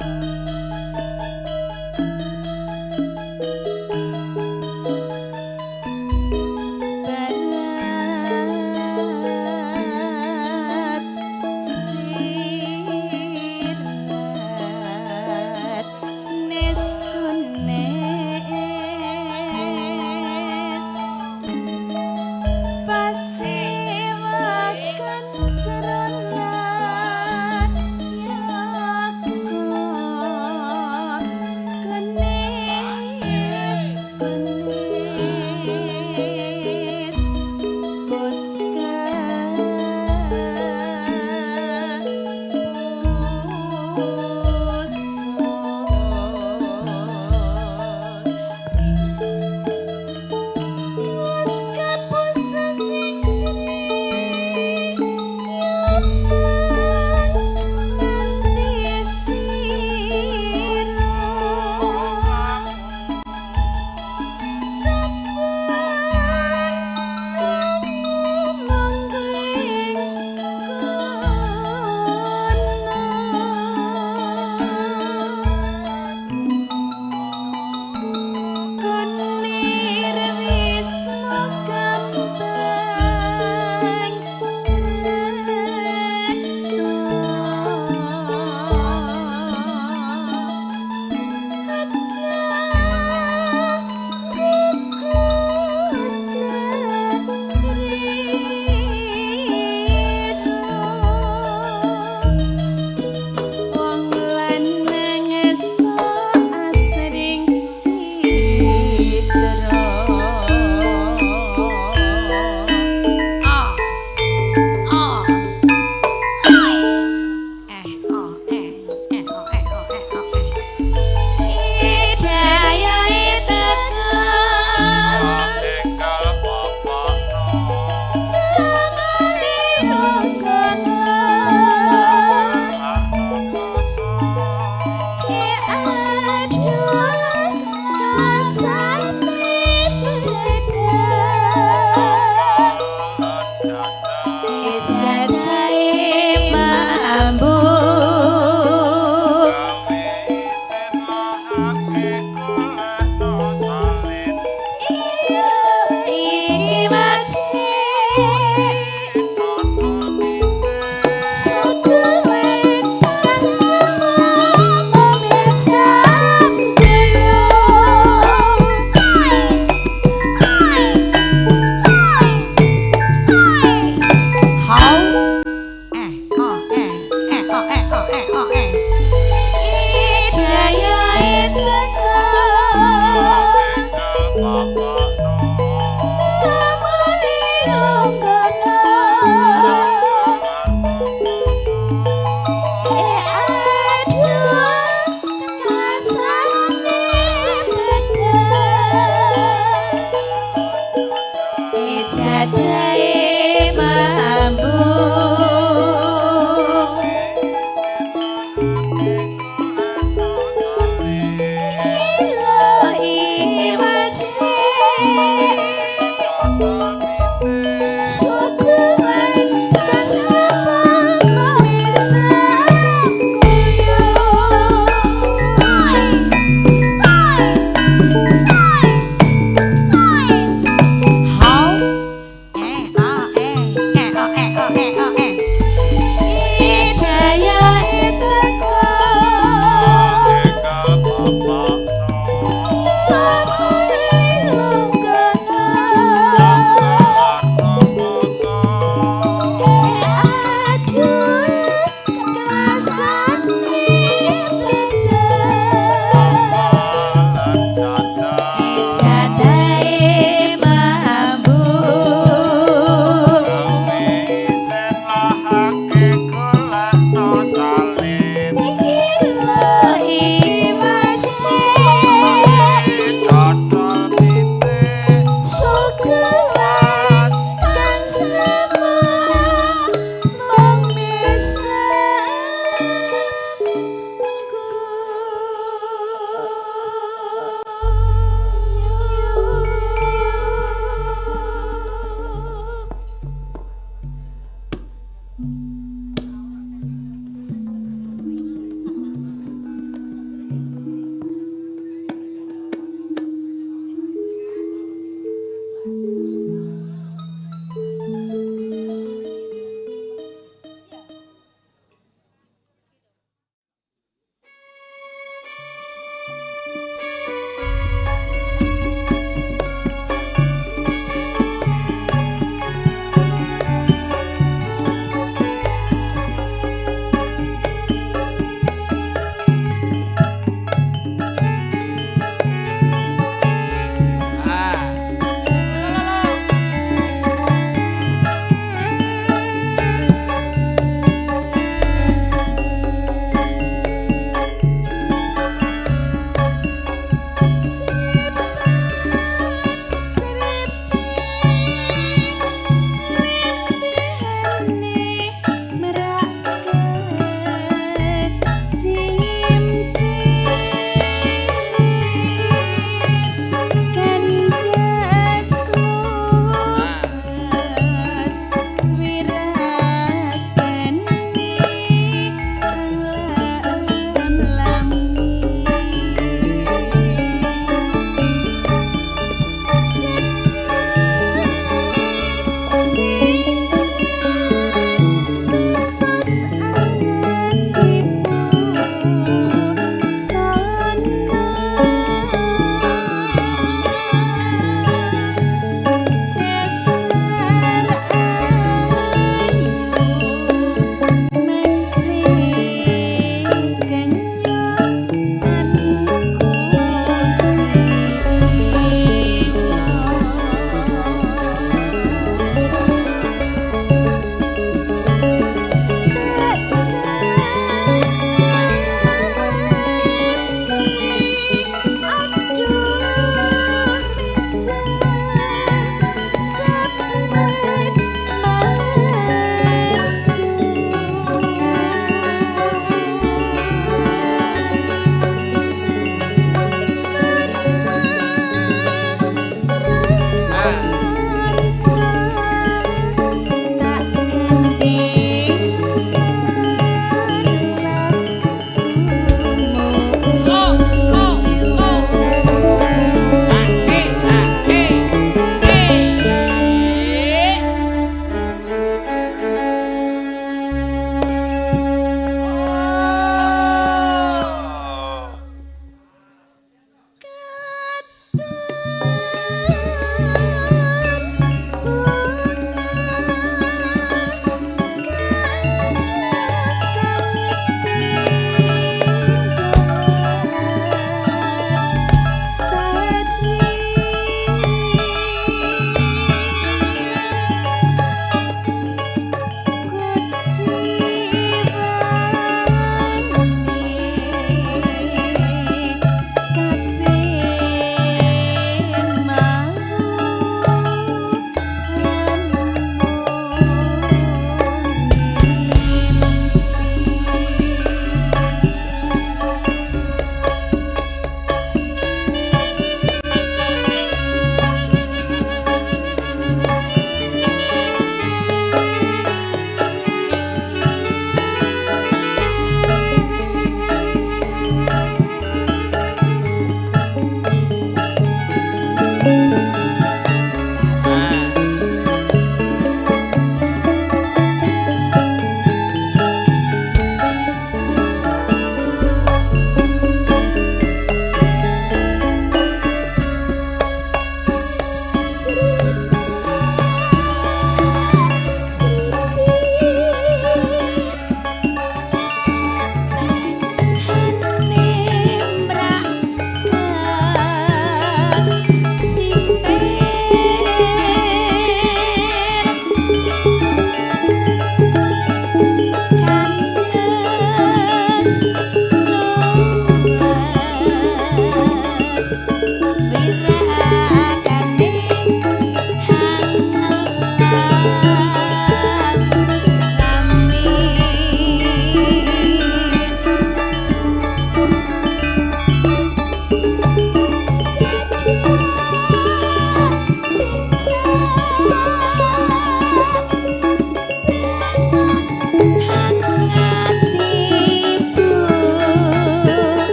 Barat sirat nes kunes pasiwakan cerana yaga.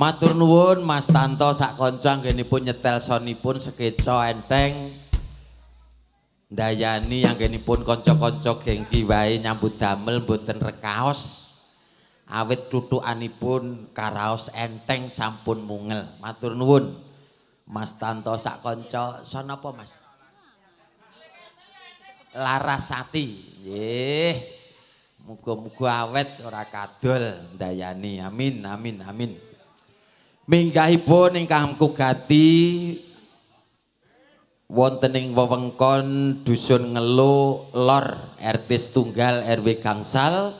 Matur nuwun Mas Tanto sak kanca anggenipun nyetel sonipun sekeca enteng ndayani anggenipun kanca-kanca gengki wae nyambut damel mboten rekaos. Awit tutukanipun karaos enteng sampun mungel. Matur nuwun Mas Tanto sak kanca son apa Mas? Larasati. Nggih. Muga-muga awet ora kadol ndayani. Amin amin amin. Minggahipun ingkang kugati wonten ing wewengkon Dusun Ngelo Lor RT Setunggal RW Gangsal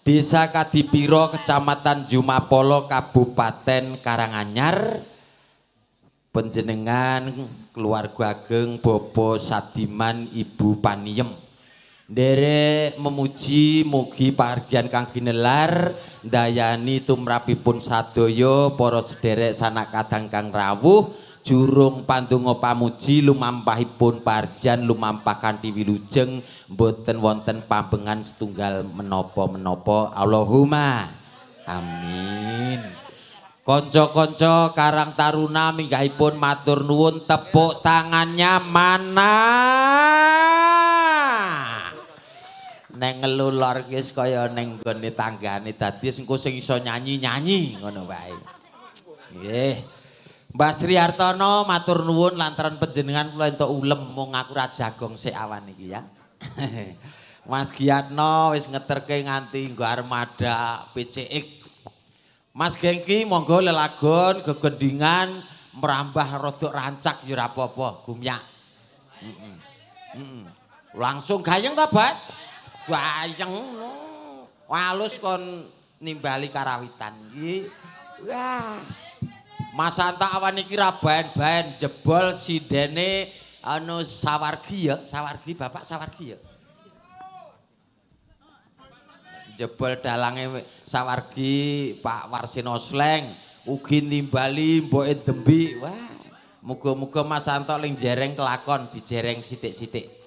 Desa Kadipiro Kecamatan Jumapolo Kabupaten Karanganyar, panjenengan keluarga ageng Bapak Sadiman Ibu Paniem nderek memuji mugi pahargyan kang ginelar ndayani tumrapipun sadaya para sederek sanak kadang kang rawuh jurung pandonga pamuji lumampahipun pahargyan lumampah kanthi wilujeng mboten wonten pambengan setunggal menapa-menapa. Allahumma amin. Kanca-kanca Karang Taruna minggahipun matur nuwun, tepuk tangannya mana? Neng Ngelo Lor ki wis kaya neng nggone tanggane, dadi engko sing iso nyanyi-nyanyi ngono wae. Nggih. Mbah Sri Hartono matur nuwun lantaran panjenengan kula entuk ulem mung aku ra jagong sik awan iki ya. Mas Giatno wis ngeterke nganti nggo armada PCX. Mas Gengki monggo lelagon gegendingan merambah rodok rancak ya ora apa-apa, gumyak. Langsung gayeng ta, Bas? Gayeng. Walus kon nimbali karawitan iki. Wah. Mas Anta awan iki ra baen-baen jebol sindene anu Sawargi ya, Sawargi Bapak Sawargi ya. Jebol dalange Sawargi Pak Warsino Sleng ugi nimbali mboke Dembi. Wah, muga-muga Mas Anto ling jereng kelakon dijereng sithik-sithik.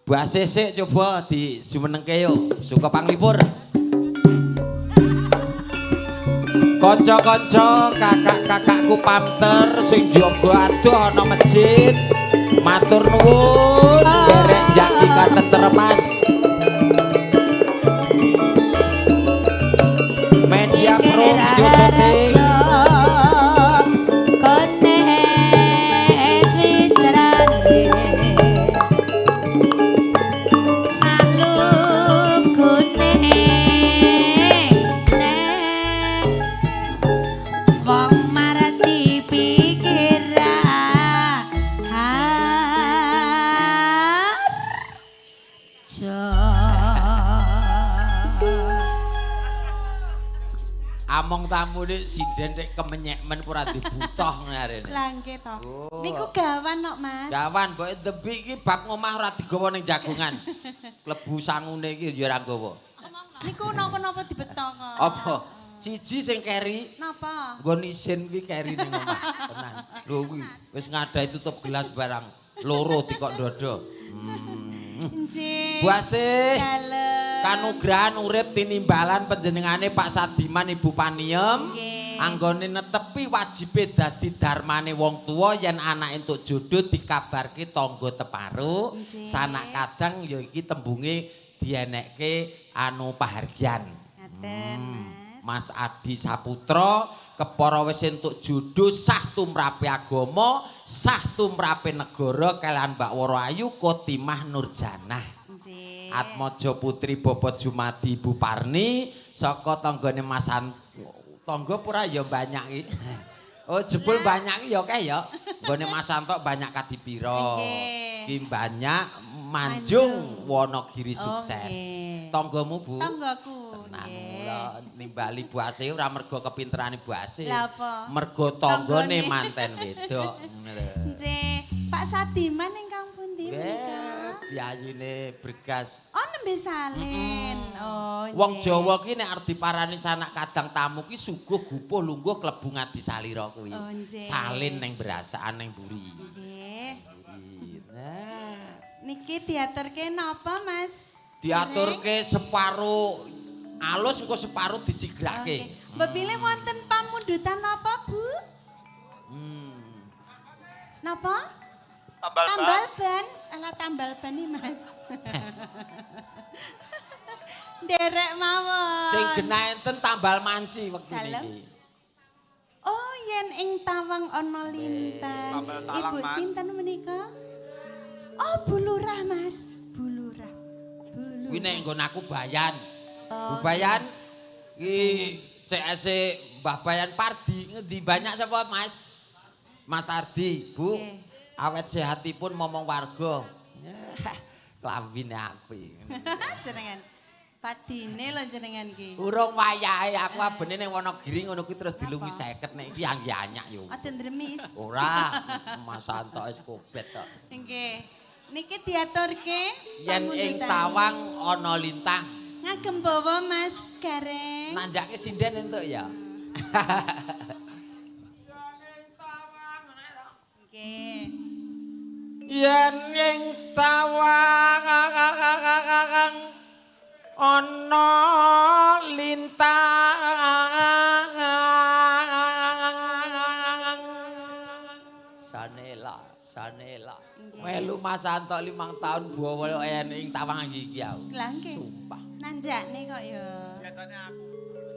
Base sik coba dijumenengke yo, suka panglipur. Kanca-kanca, kakak-kakakku pamter sing jaga adoh ana masjid, matur nuwun derek njagi katentreman. Media Pro Video Shooting. Among tamu nek sinden nek kemenyek men ora dibutoh ngene arene. Lah nggih to. Niku gawan kok, Mas. Gawan mboke Dembi iki bab ngomah ora digawa ning jagongan. Klebu sangune iki ya ora nggawa. Niku napa-napa dibeto kok. Apa? Siji sing keri. Napa? Nggon isin kuwi keri ning omah. Tenan. Lho kuwi wis ngadai tutup gelas barang loro dikok dodo. Nggih. Buasih. Kanugrahan urip tinimbalan panjenengane Pak Sadiman Ibu Paniem anggone netepi wajibe dadi darmane wong tuwa yen anak entuk jodoh dikabarke tangga teparo sanak kadang ya iki tembunge dienekke anu pahargyan. Mas Adi Saputra kepara wis entuk jodoh sah tumrape agama sah tumrape negara kalian Mbak Woro Ayu Kotimah Nurjanah. Atmojo Putri Bapak Jumadi Ibu Parni saka tanggane Mas tangga pura ya banyak iki. Oh jebul banyak iki ya akeh ya. Nggone Mas Anto banyak kadipira. Ki banyak Manjung Wonogiri sukses. Tanggamu Bu? Tanggaku. Tenan mula nimbali Bu Asih ora mergo kepinterane Bu Asih. Lha apa? Mergo tanggane manten wedok. Nggih. Pak Sadiman ingkang pundi menika? Biyayine bergas. Oh nembe salin. Oh. Wong Jawa ki nek arep diparani sanak kadang tamu ki suguh gupuh lungguh klebu ngadi salira kuwi. Oh, salin ning berasaan ning mburi. Nggih. Nah, niki diaturke napa, Mas? Diaturke separo alus engko separo disigrake. Mbok bilih wonten pamundutan Pamundutan napa, Bu? Napa? Tambal ban. Tambal ban. Alah tambal ban nih, Mas. Nderek mawon. Sing genah enten tambal manci wektu Dalem. niki. Oh, yen ing tawang ana lintang. Tambal talang, Ibu Mas. sinten menika? Oh, Bu Lurah, Mas. Bu Lurah. Bu Lurah. Kuwi nek nggon aku Bayan. Oh, Bu Bayan iki CS Mbah Bayan Pardi ngendi banyak sapa, Mas? Mas Tardi, Bu. Nggih. Awet sehatipun momong warga. Klambine apik. Jenengan. Padine lho jenengan iki. Urung wayahe aku abene ning Wonogiri ngono kuwi terus dilungi 50 nek iki angge anyak yo. Aja ndremis. Ora, Mas Anto wis kobet tok. Nggih. Niki diaturke Yen ing pamundutan. tawang ana lintang. Ngagem bawa Mas Gareng. Nanjake sinden entuk ya. Nggih. Yen ing tawang ana lintang. Sanela, sanela. Nggih. Melu Mas Anto 5 tahun bawa yen ing tawang iki aku. Lah nggih. Sumpah. Nanjakne kok ya. Biasanya aku.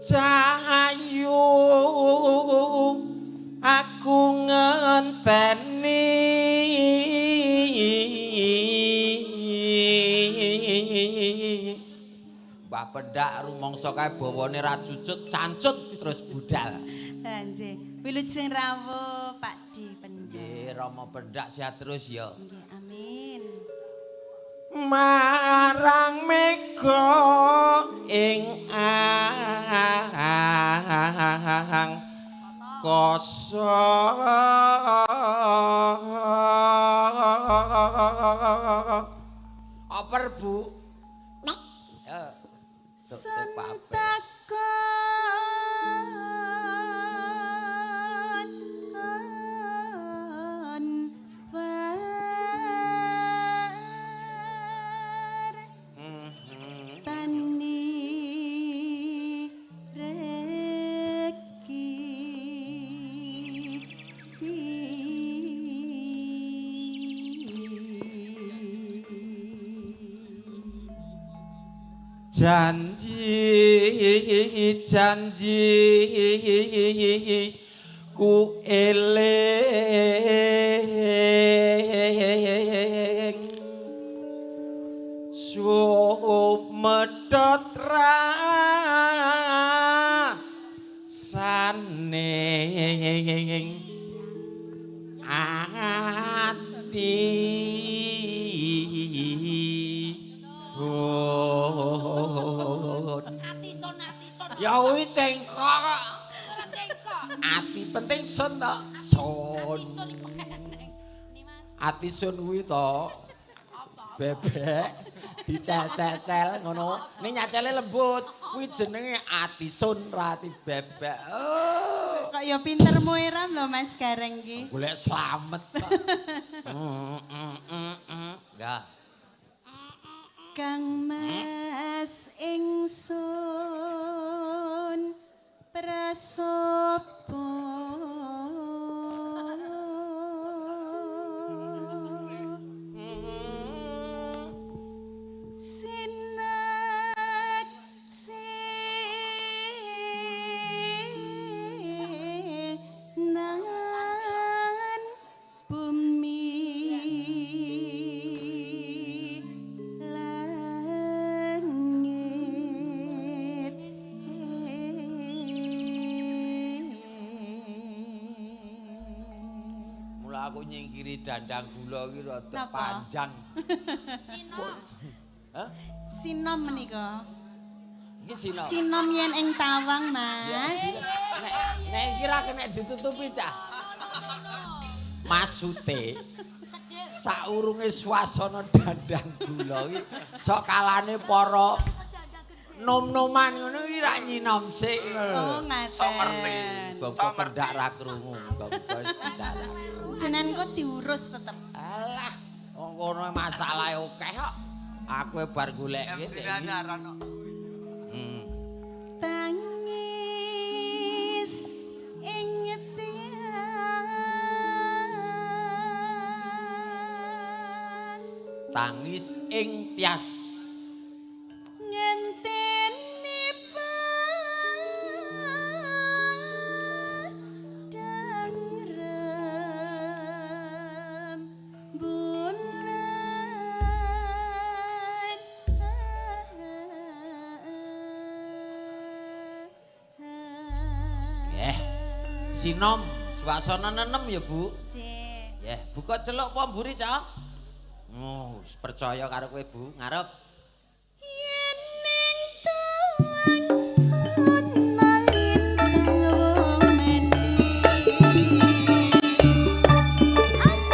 Cahayu aku ngenteni Mbah Pendak rumangsa kae bawane ra cucut cancut terus budal. Lah nggih. Wilujeng rawuh Pak Di Pendak. Nggih, Rama Pendak sehat terus ya. Nggih, amin. Marang mega ing ang koso oper Bu. Ya. Sun Tutup takon war tani reki. Janji janji ku eling sumedhot rasane ati. Ya kuwi cengkok kok. Ora cengkok. Ati penting sun to. Sun. Ati sun iku eneng. Ni Mas. Ati sun kuwi to. Bebek dicel-cel ngono. Ning nyacele lembut. Kuwi jenenge ati sun ra ati bebek. Oh. Kok ya pinter muiram lho Mas Gareng ki. Golek slamet kok. Ya. Kang Mas ingsun prasopo sinak sinan bumi langit. Mula aku nyingkiri dandang gula iki rada Napa? panjang. Sinom. Hah? Sinom menika. Iki sinom. Sinom yen ing tawang, Mas. Nek nek iki ra kena ditutupi, Cah. Masute Sedhil. saurunge swasana dandang gula iki sok kalane para nom-noman ngono iki ra nyinom sik ngono. Oh, ngaten. Sok ngerti. Bangsa pendak ra krungu, bangsa wis pendak ra krungu. Jenengan kok diurus tetep. Alah, wong kono masalahe akeh kok. Aku e bar golek MC anyaran kok. Hmm. Tangis Tangis ing Tias. Ngenteni padang rembulan. Sinom, swasana nenem ya, Bu. Nggih. Ya, buka celuk apa mburi, Cak? Oh, percaya karo kowe, Bu. Ngarep. Yen ning tawang ana lintang manis. Aku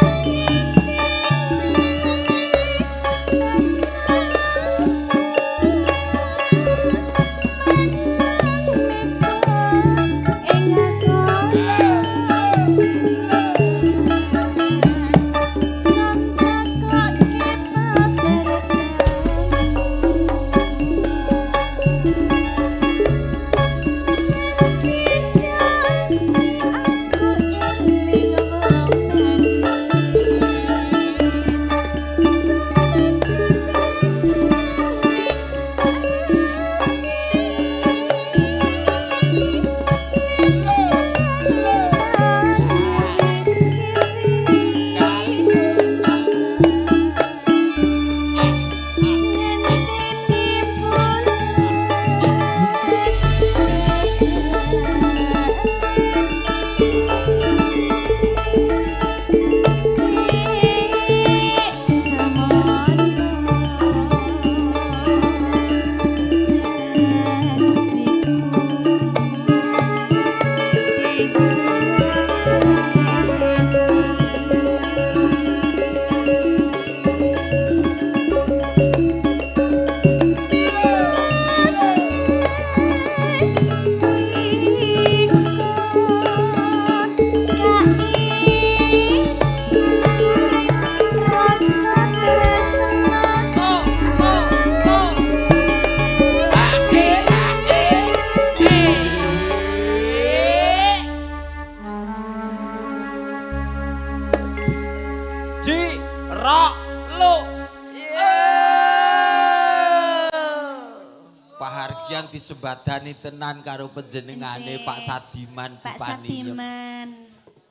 Pahargyan disembadani tenan karo panjenengane Pak Sadiman. Pak Sadiman.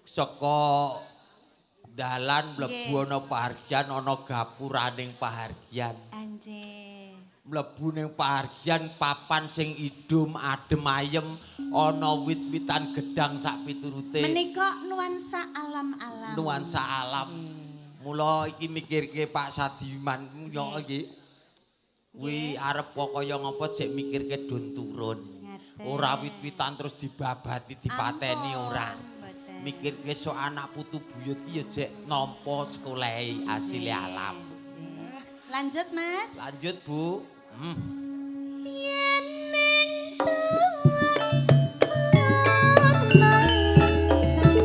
Saka dalan mlebu ana pahargyan, ana gapuraning pahargyan. Anjih. Mlebu ning pahargyan papan sing idum adem ayem, ana wit-witan gedang sak piturute. Menika nuansa alam-alam. Nuansa alam. Mula iki mikirke Pak Sadiman yo iki. Kuwi arep kaya ngapa jek mikirke don turun. Ora wit-witan terus dibabati dipateni ora. Mikirke sok anak putu buyut ki ya jek nampa sekolahe asile alam. Lanjut, Mas. Lanjut, Bu. Yen ning tawang ana lintang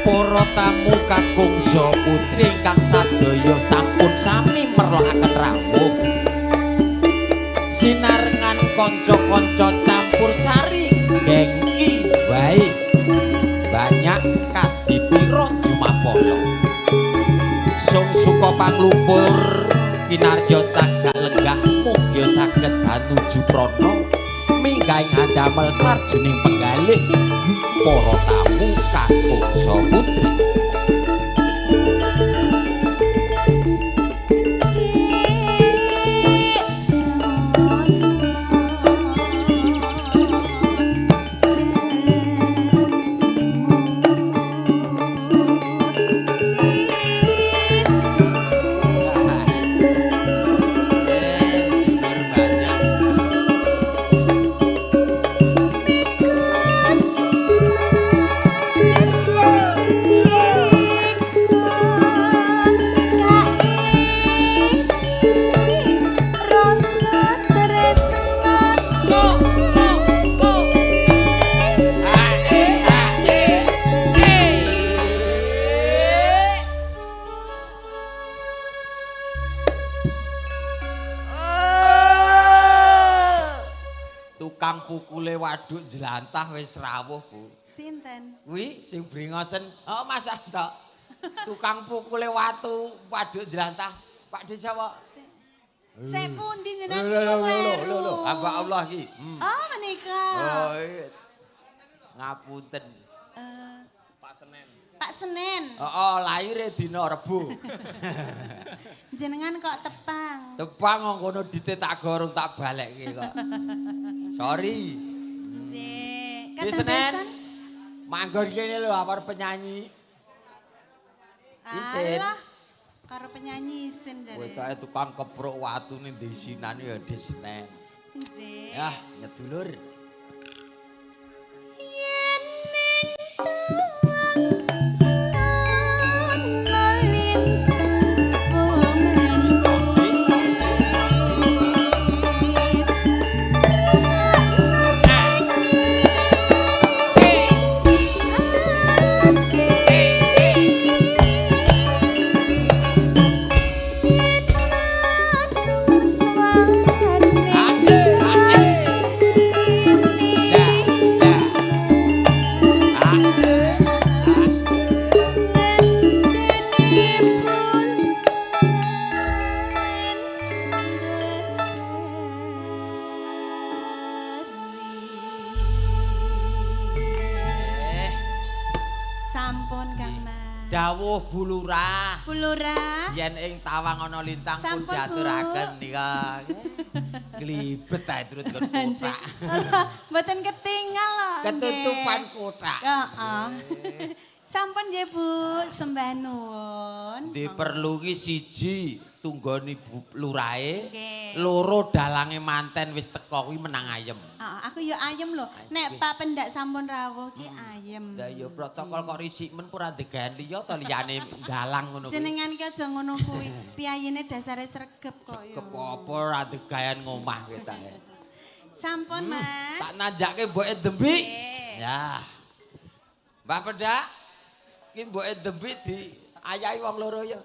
Para tamu kakung saha putri ingkang sadaya sampun sami merlokaken rawuh. Sinarengan kanca-kanca campur sari gengki wae. Banyak kadipira jumapala. Sung suka panglupur kinarya cagak lenggah mugi saged anuju prana minggahing andamel sarjuning penggalih para tamu kakung saha putri. Banyak. pukule waduk jelantah wis rawuh, Bu. Sinten? Kuwi sing bringosen. Oh, Mas Anto. Tukang pukule watu waduk jelantah. Pak Desa kok. Sik pundi jenengan Lho lho lho kleru. lho lho. Hamba Allah iki. Oh, menika. Oh, iya. Ngapunten. Pak Senen. Pak Senen. Oh, lahire dina Rebo. Jenengan kok tepang. Tepang wong kono dite tak gorong tak balekke kok. Sorry. Nggih. Ki Senen. Manggon kene lho awar penyanyi. Isin. Alah. Karo penyanyi isin jare. Wetoke tukang kepruk watune ndesinan ya desenen. Nggih. Yah, nyedulur. Yen ning tawang ana lintang manis. Ade, ade. Dah, dah. Ade. Eh, Sampun Kang Mas. dawuh Bu Lurah. Bu Lurah. Yen ing tawang ana lintang pun Sampun, Bu. diaturaken nika. Glibet ae turut nggon kotak. Mboten ketinggal lho. Ketutupan kotak. Heeh. Sampun nggih Bu, sembah nuwun. Diperluki siji tunggoni Bu Lurahe, Nggih. loro dalange manten wis teko kuwi menang ayem. Heeh, aku ya ayem lho. Nek Pak Pendak sampun rawuh ki ayem. Lah ya protokol kok risik men ora degan liya to liyane dalang ngono kuwi. Jenengan ki aja ngono kuwi. Piyayine dasare sregep kok ya. Kepopo ora degayan ngomah kuwi ta. Sampun Mas. Tak nanjake mboke dembik. Nggih. Ya. Mbah Pendak, ki mboke dembik di ayahi wong loro ya.